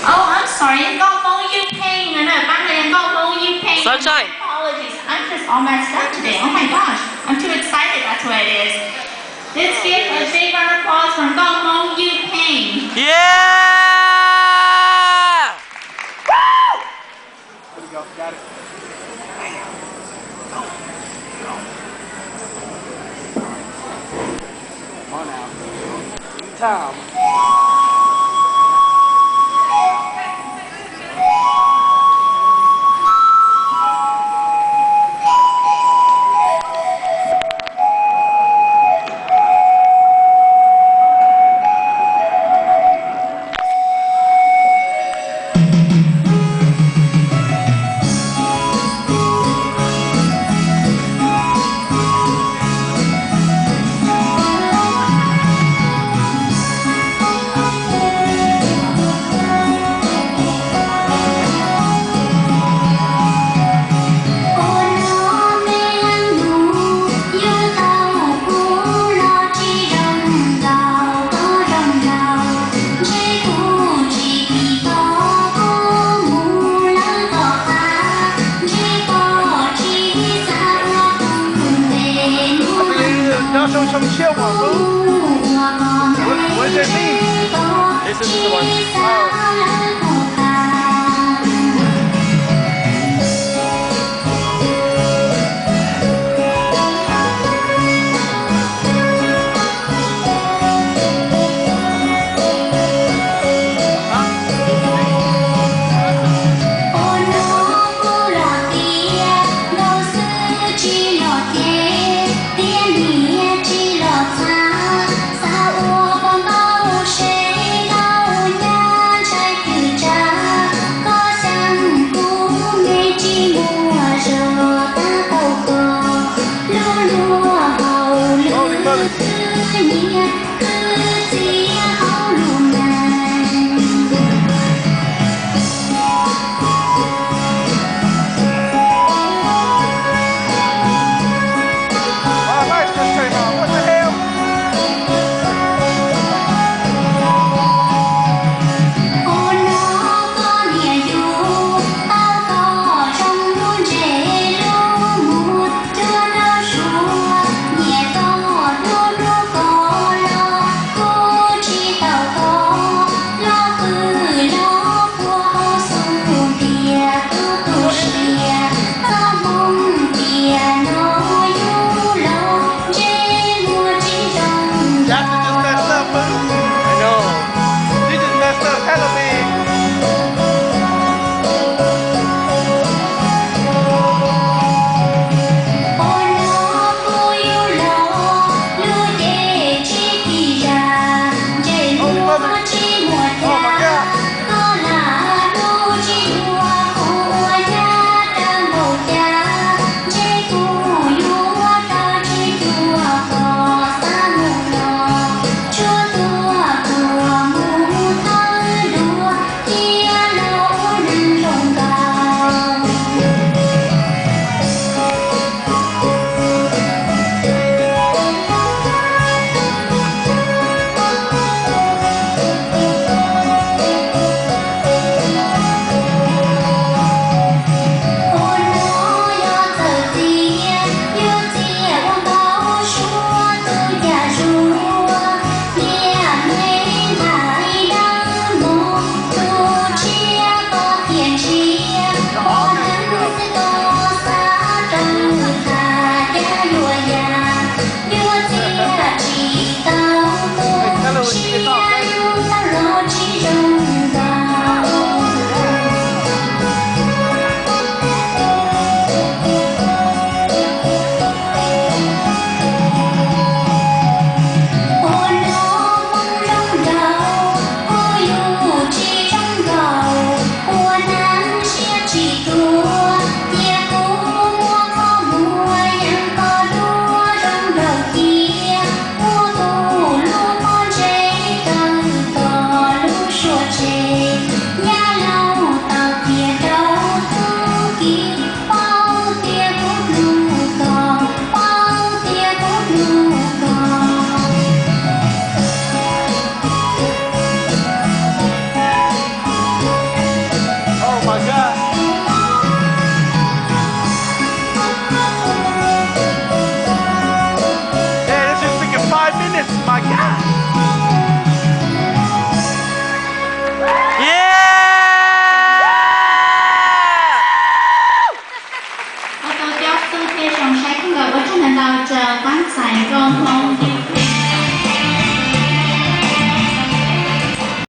Oh, I'm sorry. Nkauj Hmoob Ywj Pheej. No, no, finally, Nkauj Hmoob Ywj Pheej. Sunshine. Apologies. I'm just all messed up today. Oh my gosh. I'm too excited. That's what it is. Let's give a big round of applause for Nkauj Hmoob Ywj Pheej. Yeah! There we go. Got it. Bam. Come on now. Give me time. Ua tsaug ntau ntau rau pab ntxhais nkauj Hmoob